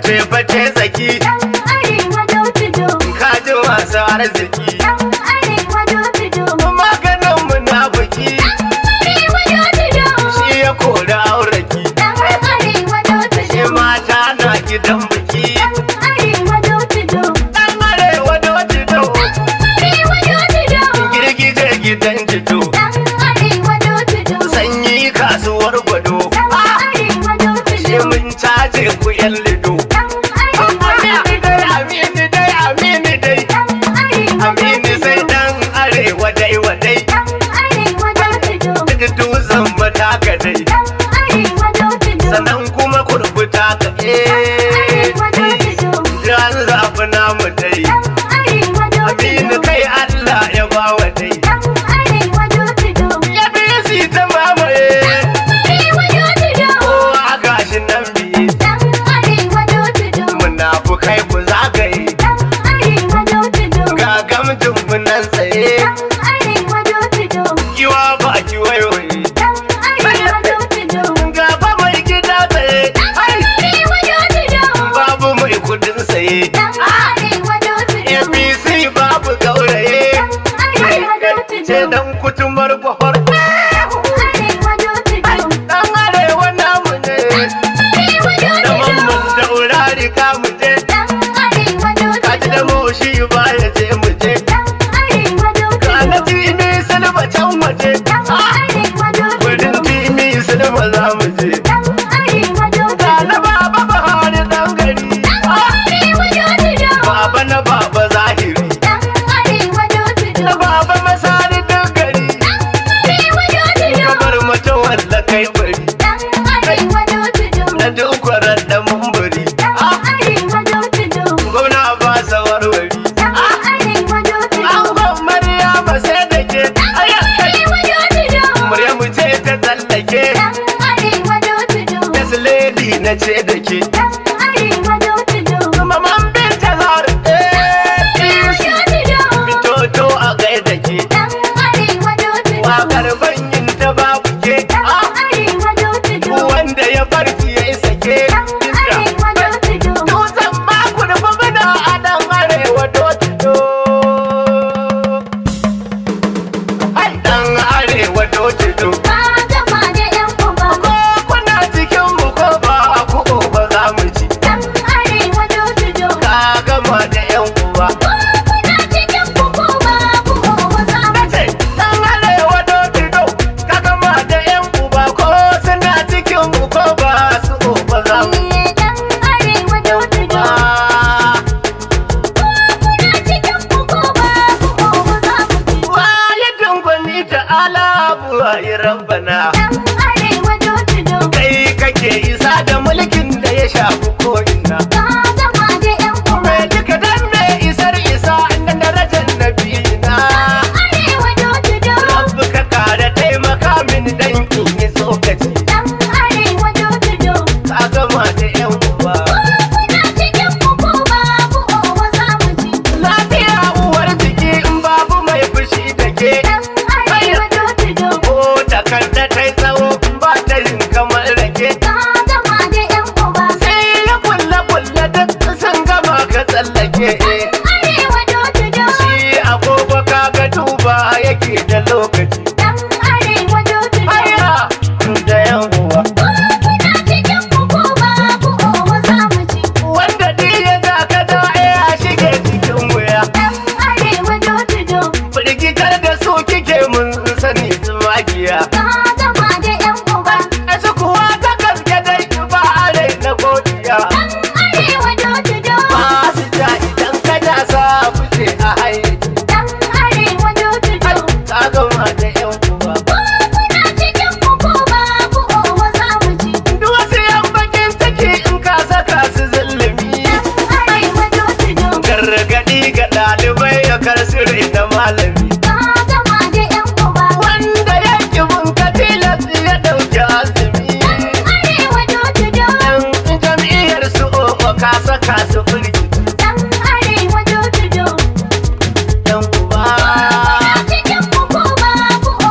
Fate tsaki. Dan arewa do. Kaji masu arziki. Dan arewa do. Maganin munafiki. Arewa do. Shi ya kori auraki. Dan arewa do. Shi mata na gidan biki. Dan arewa do. Dan arewa do. Arewa do. Girgije gidan jito. Dan arewa do. Sanyi kasuwar gwado. Dan arewa do. Shi mun caje ku yan lido. Dan arewa Amini dai, amini dai, amini dai. Dan arewa Amini sai dan arewa dai wadai. Dan arewa do. Duk dutsen mataka dai. Dan arewa do. Sannan kuma kurbuta ka eh. Arewa do. Ran zafi namu dai. Dan arewa do. Aminu kai Allah ya bawa dai. Dan arewa do. Ya bisi ta mamaye. Arewa do. Kowa gashi nan biye. Dan arewa do. Munafukai ku zagaye. Dan arewa do. Ga gamjin mu nan tsaye. Dan arewa do. Kiwa ba ki waiwaye. Dan arewa do. Gaba mai gida tsaye. Ai, Arewa do. babu mai kudin saye. Dan arewa do. APC babu gauraye. Dan arewa do. Ce dan kutumar gwahar. Arewa do. Dan arewa namu ne. Arewa do. Da mamman daura riga mu je. Dan arewa do. Kaji da moshi ba ya je mu je. Dan arewa do. Kana timi silba can waje. Dan arewa do. Wurin timi silba za mu je. Dan arewa do. Kana baba Buhari dan gari. Arewa do. Baba na baba zahiri. Dan arewa do. Na baba masari duk gari. Arewa do. Kamar mace walla kai bari. Dan arewa do. Na duk kwarar da mumburi. Dan arewa do. Gwamna ba sa warwari. Dan arewa do. Angon Maryama sai da ke. Aya, kai. Arewa do. Maryamu ce ta tsallake. Dan arewa do. Yes lady na ce da ke. Dan arewa do. Maman binta zar APC. Fitoto a gaida ke. Dan arewa do. Wakar banyin ta babu ke. Dan Ah, arewa do. wanda ya barki ya isa ke. Dan arewa do. Dutsen makon fa muna a dan arewa do. Ai dan arewa do. Ka gama da 'yan uba. Ko kuna cikin mu ko ba ku ba za mu ci. Dan arewa do. Ka gama da yan uba. Ko kuna cikin ku ko ba ku ko za mu Nace dan arewa do ka gama da yan uba ko suna cikin mu ko ba su ba za mu ci. Dan arewa do. Ba. Ko kuna cikin ku ko ba ku ko za mu ci. Walidin gwani ta ala buwayi rabbana. Dan arewa do. Kai kake isa da mulkin da ya shafi ko'ina. Ka gama da 'yan uba. Mai duka dan mai isar isa na darajar nabiyina. Arewa do. Rabbu ka kara taimaka mini dan in yi tsokaci. Dan arewa do. Ka gama da yan uba. Ko kuna cikin ku ko ba ku ko za mu ci. Lafiya uwar jiki in babu mai fushi da ke. Dan arewa do. Ko takarda ta yi tsawo in ba ta yin kamar rake. Ka gama da 'yan uba. Sai ya kulle kulle duk sun gama ka tsallake. Arewa do. Shi agogo kaga duba yake da lokaci. Dan arewa do. Haya da yan uwa. Ko kuna cikin ku ko ba ku ko za mu ci. Wanda duk ya ga ka da ya shige cikin wuya. Dan arewa do. Firgitar da su kike mun sani tsumagiya. Ka gama da 'yan uba. Su kuwa ta gaske dai ba a rai na godiya. Dan arewa do. Ba su ja idan ka ja sa fice a hayyaci. Dan arewa do. Ka gama da yan uba. Ko kuna cikin ku ko ba ku ko za mu ci. Duk wasu yan bakin ciki in ka saka su zulumi. Dan arewa do. Gargaɗi ga ɗalibai ya kar su da malami. Ka gama da 'yan uba. Wanda ya ki mun ka tilas ya ɗauki azumi. Dan arewa do. Yan jam'iyyar su o'o ka saka su firgici. Dan arewa do. Yan uba. Kuna cikin ku ko ba ku ko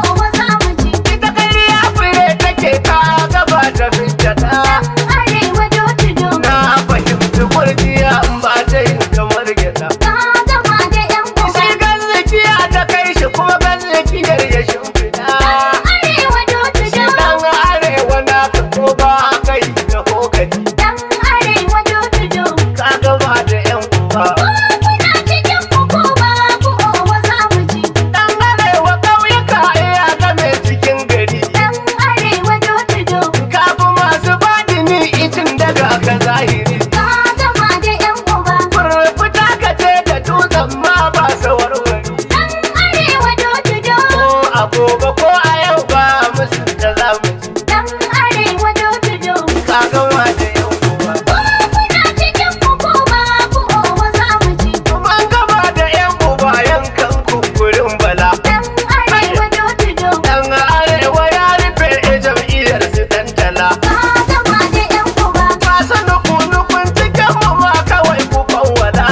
gobe ko a yau ba musu da za mu ci. Dan arewa door to door. Ka gama da yan uba. Ko kuna cikin mu ko ba ku oho za mu ci. Mun gama da yan uba yankan kunkurin bala. Dan arewa door to door. Dan arewa ya rufe jam'iyyar su tantala. Ka gama da yan uba. Masu nuku-nukun cikin mu ma kawai ku kawwala.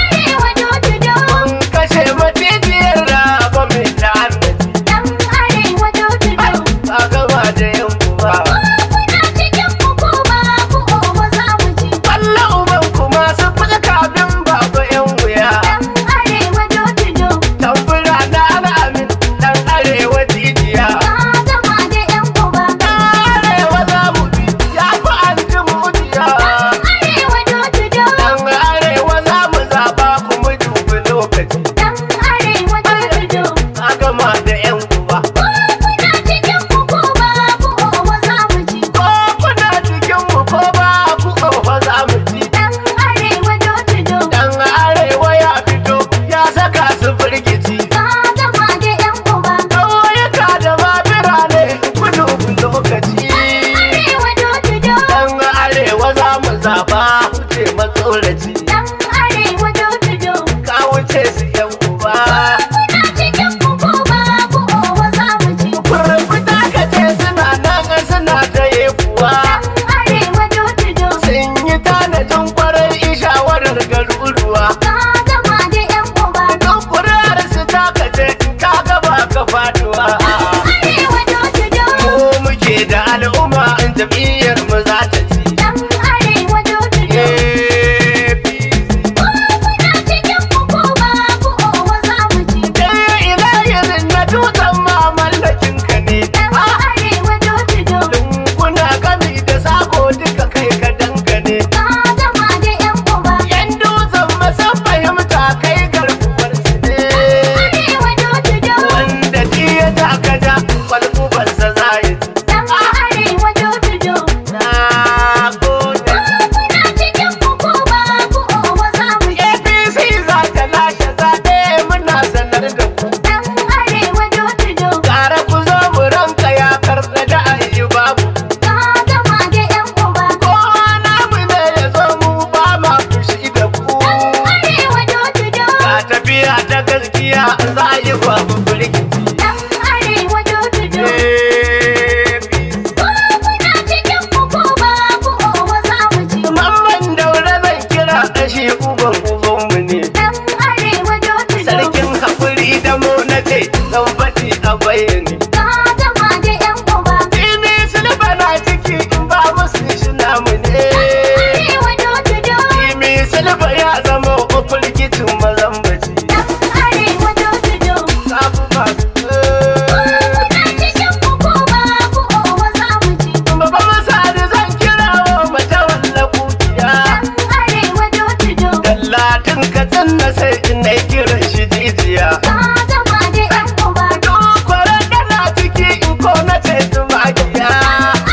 Arewa door to door. Mun kashe macijiyar raba mai ta'annaci. Dan arewa door to door. Ka gama da yan uba. Ko kuna cikin mu ko ba ku oho za mu ci. Kwallo uban ku masu fuska bin baba yan wuya. Dan arewa door to door. Tambura na al'amin dan arewa jijiya. Ka gama da yan uba. Dan arewa za mu bi ya fi anti mujiya. Arewa door to door. Dan arewa za mu zaba kuma dubi lokaci. Dan arewa door to door. Ka gama da yan uba. Ko kuna cikin mu ko ba ku oho za mu ci. Ko kuna cikin mu ko ba ku oho za mu ci. Dan arewa door to door. Dan arewa ya fito ya saka su firgici. Ka gama da yan uba. Ƙauyuka da ma birane ku dubi lokaci. Arewa door to door. Dan arewa za mu zaba wuce matsoraci. Dan arewa door to door. Ka wuce su yan uba. Kuna cikin mu ko ba ku oho za mu ci. Kurkuta ka ce suna nan suna ta kuwa. Dan arewa door to door. Sun yi tanajin kwarai ishawarar garuruwa. Ka gama da yan uba. Don kuri'ar su ta kace ka gaba ka faduwa. Arewa door to door. Mu muke da al'umma in jam'iyyar mu za ta ci. Dan arewa door to door. APC. Ko kuna cikin mu ko ba ku oho za mu ci. Dai ilahirin na dutsen ma mallakin ka ne. Dan arewa door to door. Lunguna gami da sako duka kai ka dangane. Ka gama da yan uba. Yan dutsen masan fahimta kai garkuwar su ne. Arewa door to door. Wanda ji ya taka ja kwalkubansa za ya ci. Dan arewa door to door. Na gode. Ko kuna cikin mu ko ba ku oho za mu ci. APC za ta lashe zaɓe muna sanar da ku. Dan arewa door to door. Gara ku zo mu ranka ya karɓa da ayi babu. Ka gama da yan uba. Kowa namu ne ya zo mu ba ma fushi da ku. Arewa door to door. Ga tafiya ta gaskiya za a yi babu firgici. Dan arewa door to door. APC. Ko kuna cikin mu ko ba ku oho za mu ci. Mamman daure zan kira shi uban ubanmu ne. Dan arewa door to door. Sarkin haƙuri da mu na ce zan faɗi a bayyane. Ka gama da yan uba. Imi silba na ciki in ba musu shi namu ne. Arewa door to door. Imi silba ya zama ofirgicin mazambaci. Dan arewa door to door. Sabu masu. Ko kuna cikin mu ko ba ku oho za mu ci. Baba Masari zan kira wa matawalla kukiya. Dan arewa door to door. Dallatin katsin na sai in na kiran shi jijiya. Ka gama da yan uba. Kwarar dana ciki in ko na ce tumakiya.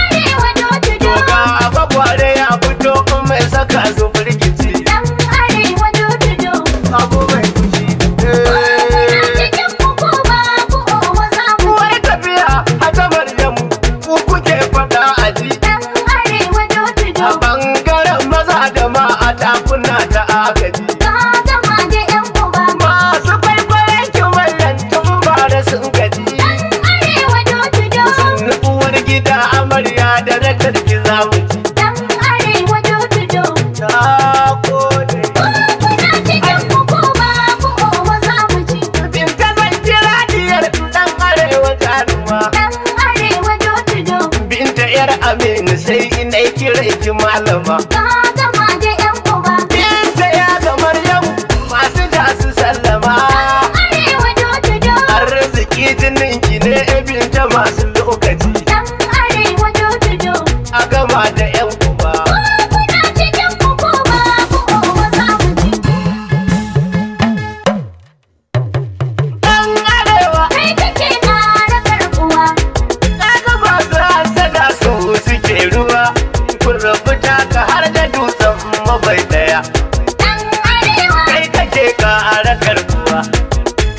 Arewa door to door. Ga agwagware ya fito in mai saka su firgici. Dan arewa door to door. Abu mai fushi. Ko kuna cikin mu ko ba ku oho za mu ci. Uwar tafiya a ta Maryamu ku kuke faɗa a ji. Dan arewa door to A door. bangaren maza da mata kuna ta agaji. Ka gama da yan uba. Masu kwaikwayon kimallan tun bara sun gaji. Dan arewa door to door. Sannu uwar gida amarya da rakar ki za mu ci. Dan arewa door to door. Na gode. Ko kuna cikin mu ko ba ku oho za mu ci. Binta zan kira diyar dan arewa jaruma. Dan arewa door to door. Binta yar Aminu sai ina kira ki malama. Ka gama da yan uba. Binta ya ga Maryamu masu ja su sallama. Arewa door to door. Arziki jinin ki ne binta masu lokaci. Dan arewa door to door. A gama da yan uba. Ko kuna cikin mu ko ba ku oho za mu ci. Dan arewa Kai kake ƙara karɓuwa. kaga masu hasada su suke ruwa. Kun rubuta ka har da dutsen mabai daya. Dan arewa. Kai kake ƙara karbuwa.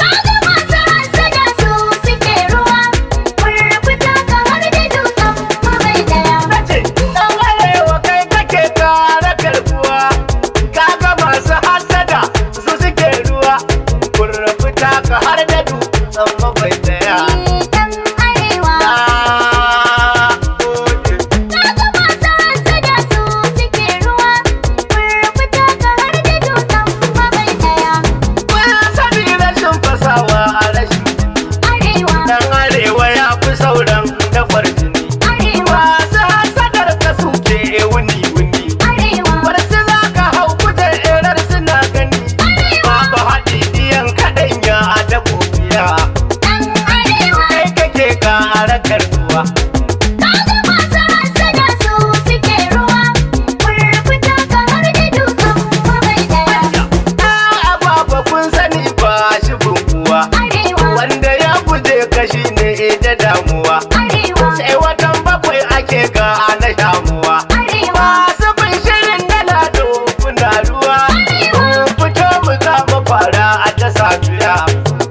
Kaga masu hassada su suke ruwa. da damuwa. Arewa. Sai watan bakwai ake ga na shamuwa. Arewa. Masu bin shirin na lado kuna ruwa. Arewa. Fito mu kama fara a ta safiya.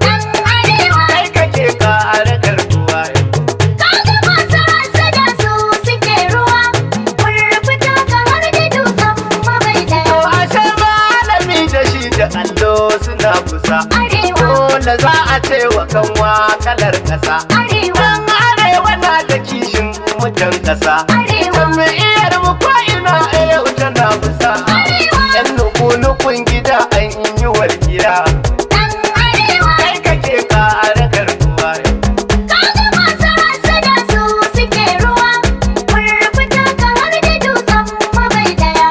Dan arewa. Kai kake kare karbuwa. Kaga masu hasada su suke ruwa. Furfuta kamar da dutsen mabai To ɗaya. ashe malami da shi da allo suna kusa. Arewa. Dole za a ce wa kanwa kalar kasa. Arewa. Dan arewa na da kishin mutan kasa. Arewa. Jam'iyyar mu ko ina a yau tana kusa. Arewa. Yan nuku-nukun gida an yi walƙiya. Dan arewa. Kai kake kare karbuwa. Kaga masu hasada su suke ruwa. Furfuta kamar da dutsen mabai ɗaya.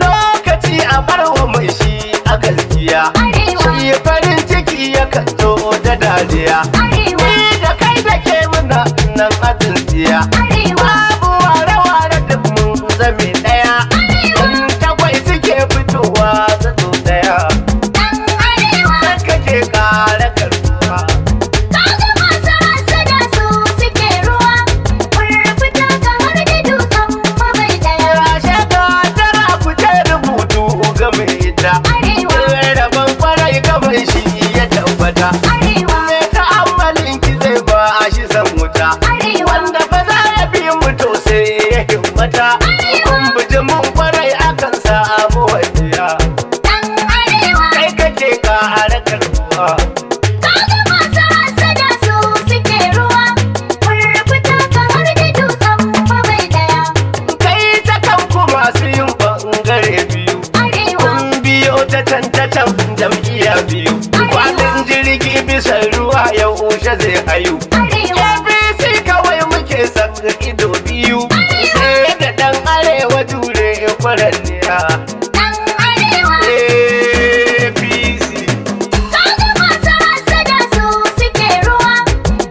Lokaci a barwa mai shi a gaskiya. Arewa. Shi farin ciki ya zo da dariya. Arewa. Ni da kai da ke muna nan a tsintsiya. Arewa. Babu ware-ware duk mun zame ɗaya. Arewa. In tagwai suke fitowa zato ɗaya. Dan arewa. Kai kake kare karbuwa. Kaga masu hasada su suke ruwa. Furfuta kamar da dutsen mabai ɗaya. Rashe ka tara ku je rubutu ga mai ita. Arewa. Rabon kwarai gaban shi ya tabbata. Arewa. Me ta'ammalin ki zai ba shi san wuta. Arewa. Wanda ba za ya bi mu to sai ya himmata. Arewa. Kun buji mun kwarai akan samu wajiya. Dan arewa. Kai kake kare karbuwa. Kaga masu hasada su suke ruwa. Furfuta kamar da dutsen mabai ɗaya. Kai ta kanku masu yin bangare biyu. Arewa. Kun biyo ta can ta can jam'iyya biyu. Kwanan jirgi bisa ruwa ya ushe zai hayu. Arewa. APC kawai muke san ido biyu. Sai da ɗan arewa jure kwaranniya. Dan arewa. APC. Kaga masu hasada su suke ruwa.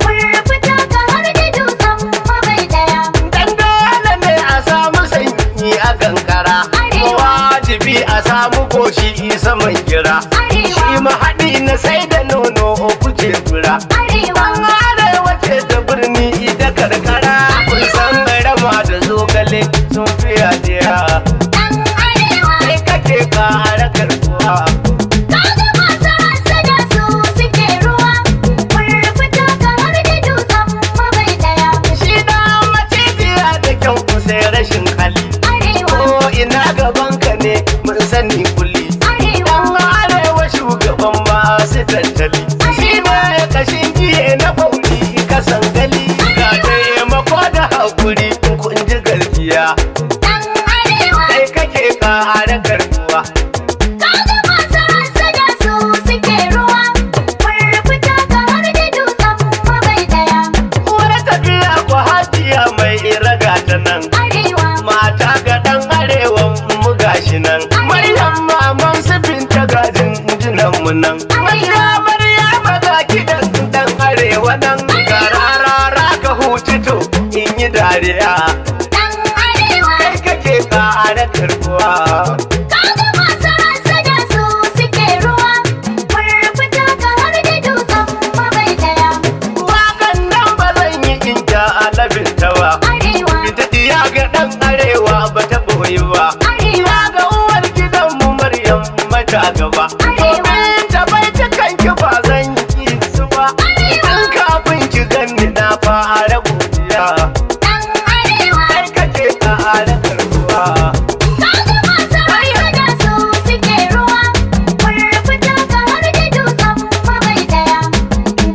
Furfuta kamar da dutsen mabai ɗaya. Dan dole ne a samu sanyi a kankara. Arewa. Wajibi a samu goshi saman gira. Arewa. Shi mahaɗi na sai da nono kuce fura. Arewa. Dan arewa ce da birni da karkara. Kun san rama da zogale sun fi yadiya. Dan arewa. Kai kake kara karbuwa. Kaga masu hasada su suke ruwa. Furfuta kamar da dutsen mabai ɗaya. Shi da macijiya da kyau sai rashin hali. Arewa. Ko ina gaban ka ne mun sani kulli. Arewa. Dan arewa shugaban masu tattali. Shi ne kashin jiye na fauli kasan gali. Ga taimako da hakuri kun ji gaskiya. Dan arewa. Kai kake kara karbuwa. Kaga masu hasada su suke ruwa. Furfuta kamar da dutsen mabai ɗaya. Uwar tafiya ku hajiya mai raga ta nan. Arewa. Mata ga dan arewan mu gashi nan. Maryam maman su binta gajin jinan mu nan. Maryam Maryam ga kidan dan arewa nan. Ga rarara ka huci to in yi dariya. Dan arewa. Kai kake kara karbuwa. Kaga masu hasada su suke ruwa. Furfuta kamar da dutsen mabai ɗaya. Wakan nan ba zan yi in ja alabin ta ba. Arewa. Binta diya ga dan arewa ba ta boye ba. Arewa. Ya ga uwar gidanmu Maryam mata gaba. Domin ta bai ta kanki ba zan yi su ba. Arewa. Tun kafin ki ganni na fara godiya. Dan arewa. Kai kake ƙara karbuwa. Kaga masu hasada su suke ruwa. Furfuta kamar da dutsen mabai ɗaya.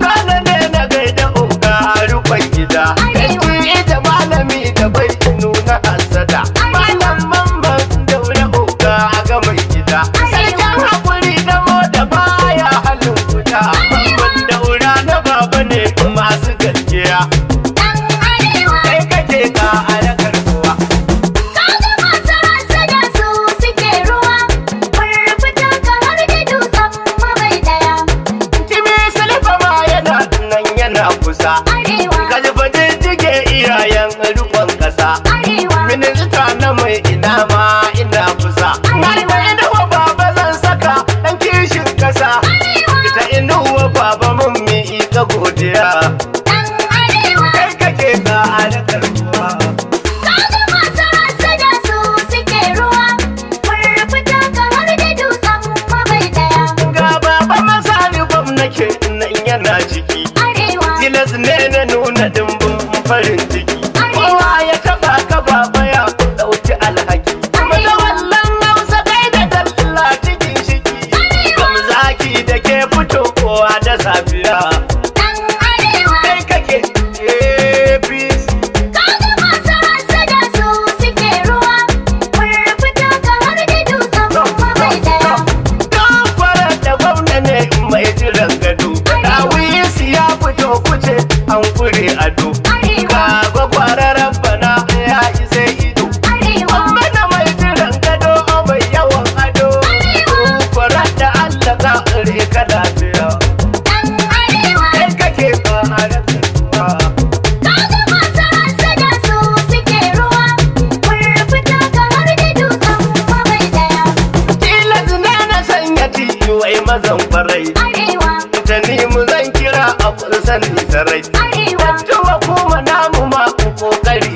Dole ne na gaida uga rukon gida. Arewa. Ita malami da bai nuna hasada. Malam mamman daure uga a ga mai gida. Sarkin hakuri da da baya halin guda. Mamman daura na baba ne masu gaskiya. Dan arewa. Kai kake ƙara karbuwa. Kaga masu hasada su suke ruwa. Furfuta kamar da dutsen mabai ɗaya. Kimi silfa ma yana nan yana kusa. Arewa. Kalfa jijjige iyayen rukon kasa. Arewa. Minista na mai ina ma ina kusa. Arewa. Na inuwa baba zan saka ɗan kishin kasa. Arewa. Ita inuwa baba mun mi ka godiya. Dan arewa. ƙara karbuwa. Kaga masu hassada su suke ruwa, furfuta kamar da dutsen mabai ɗaya. Ga baba masani gwamnati nan yana ciki. Arewa, Tilas ne na nuna dimbin farin ciki. Kowa ya taba ka baba ya dauki alhaki. Matawallan Hausa kai da dalla cikin shiki. Gam zaki da ke fito kowa da safiya. ɗan arewa. Kai kake APC. Kaga masu hassada su suke ruwa, furfuta kamar da dutsen mabai ɗaya. Kwarar da gwamna ne mai jiran gado. Dawisi ya fito kuce an kure ado. Arewa, Ga gwagwararan bana ya isa ido. arewa, Mana mai jiran gado mai yawan ado. Kwarar da Allah ka ka lafiya. ɗan arewa. Kai kake ƙara karbuwa. Kaga masu hassada su suke ruwa, furfuta kamar da dutsen mabai ɗaya. Tilas ne na sanya wai mazan kwarai. Arewa, Ta mu zan kira a kun sani sarai. arewa, Tuwa kuma namu ma kokari.